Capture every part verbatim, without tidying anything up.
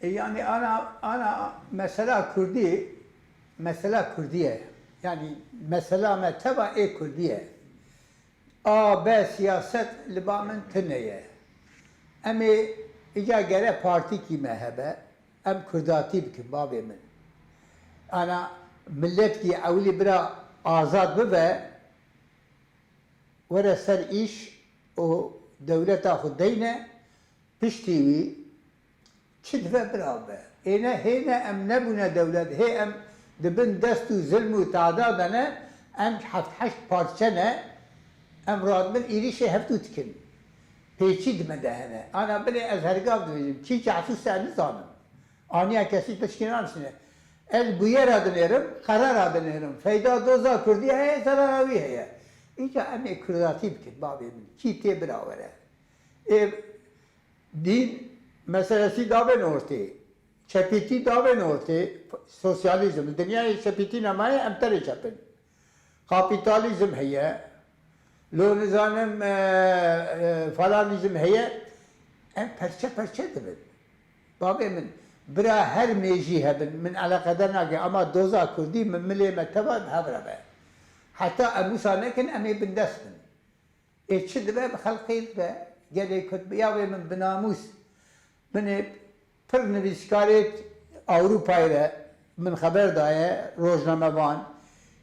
E, yani ana, ana mesela Kurdî, mesela Kurdî ye. Yani mesela me teva ê Kurdî ye. A, B siyaset li ba min tune ye. Em ê îca gere partîkî me hebe. Em kurdatî bikin, bavê min. Ana miletkî ewilî bira azad bibe, were ser îş û dewleta xwe deyne, piştî wî çi dibe bira be. Êne hêne em nebûne dewlet, hê em di bin dest û zilm û tada de ne, em heft heşt parçe ne, em radibin êrîşê hevdû dikin. Pêçî di me de hene. Ana binê ez hergav dibêjim, kî casus e nizanim. Aniya kesî tişkî nanişîne. Ez bûyera dinêrim, qerara dinêrim. Feyda doza Kurdî heye, zerara wî heye. Îca em ê kurdatî bikin, bavê min. Kî tê bira were. Ê dîn meselesî dabên ortê. Çepîtî dabên ortê. Sosyalîzm. Dinyayê çepîtî nemaye, em tenê çep in. Kapîtalîzm heye. Lo nizanim, e, e, falanîzm heye. Em perçe perçe dibin. Bavê min, bira her mêjî hebin, min eleqedar nake, ama doza Kurdî min milê me teva bi hev re be. Heta em wisa nekin, em ê bindest bin. Ê çi dibe bi xelqê dibe, gelê Kurd bi yavê min binamûs, binê pir nivîskarê Ewropayê re min xeber daye, rojnamevan.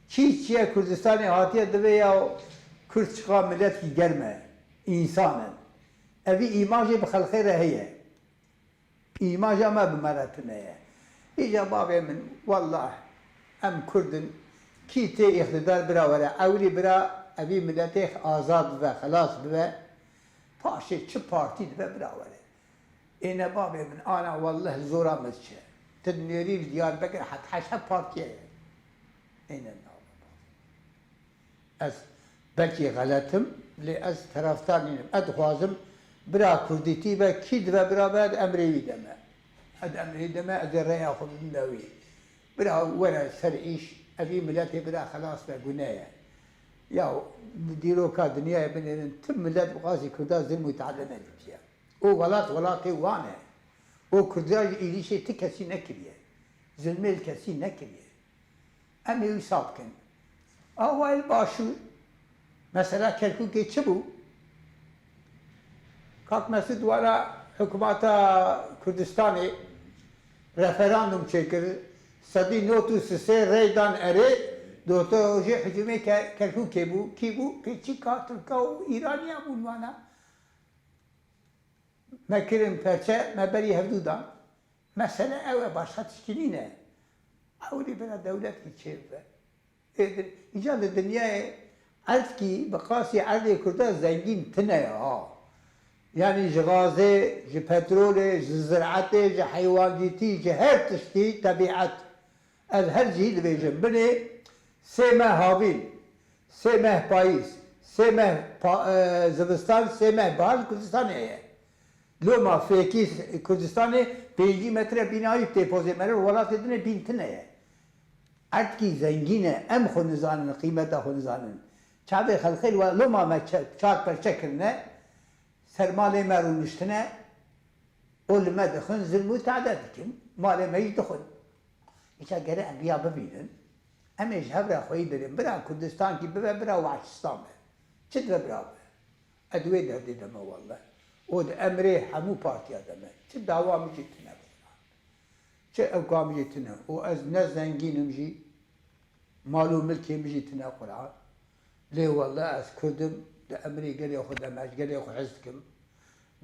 Kî çiye Kurdistanê hatiye divê ya Kurd çiqa miletkî germ e, însan in. Evî îmajê bi xelqê re heye. Îmaja me bi me re tune ye. Îca bavê min, wallah, em Kurd in, kî tê îqtidar bira were, ewilî bira evî miletê azad bibe, xelas bibe, paşê çi partî dibe bira were. Êne bavê min, ana wallah zora me diçe. Tu dinêrî li Diyarbekir het heşt partî ye. Êne nava bavê. Ez belkî xelet im, lê ez terafdar nînim. Ez dixwazim bira kurdîtî be, kî dibe bira be, ez emrê wî de me. Ez emrê de me, ez ê rêya xwe bidim be wî. Bira were ser îş, evî miletê bira xelas be, gune ye. Ya di dîroka dinyayê binêrin, tu milet bi qasî kurda zilm û teade nedîtiye. O welat welatê wan e. O kurda ji êrîşê ti kesî nekiriye. Zilmê li kesî nekiriye. Em ê wisa bikin. Awayê li Başûr, mesela Kerkûkê çi bû? Kak Mesûd wara hikûmeta Kurdistanê referandum çêkir, sedî nod û sisê rey dan erê, doto jê hicûmê Ke-, Kerkûkê bû. Kî bû? Pêçîka Tirka û Îraniya bûn wana. Me kirin perçe, me berî hevdû dan. Mesele ew e, başqa tiştî nîne. Ewilî bira dewletkî çêbibe. Ê di-, îca li dinyayê erdkî bi qasî erdê Kurda zengîn tine ye ha. Yanî ji gazê, ji petrolê, ji ziraetê, ji heywancîtî, ji her tiştî tebîet. Ez her cihî dibêjim, binê sê meh havîn, sê meh payîz, sê meh pa-, e, zivistan, sê meh bahar li Kurdistanê heye. Loma fêkî Kurdistanê pêncî metre bînayî tê pozê me re, welatê din ê bîn tine ye. Erdkî zengîn e, em xwe nizanin, qîmeta xwe nizanin. Çavê xelkê li we loma me çe-, çar perçe kirine, ser malê me rûniştine, û li me dixwin, zilm û teade dikin, malê me jî dixwin. Îca gere em viya bibînin, em ê ji hev re xweyî birin. Bira Kurdistankî bibe, bira Waşistan be. Çi dibe bira be? Ez di wê derdê de me welle. Û di emrê hemû partiya de me. Çi dawa min jî tune Kurdan. Çi ewka min jî tune. Û ez ne zengîn im jî, mal û milkê min jî tune Kur'an. Lê welle ez Kurd im, di emrê gelê xwe de me ji gelê xwe hez dikim.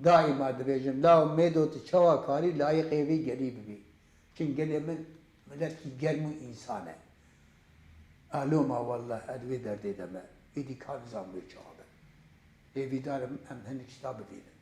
Daîma dibêjim, law mêdo tu çawa karî layiqê vî gelî bibî. Çin gelê min miletkî germ û însan e. A loma welle ez di wê derdê de me. Êdî ka nizam wê çawa be. Hêvîdar im em hinek tişta bibînin.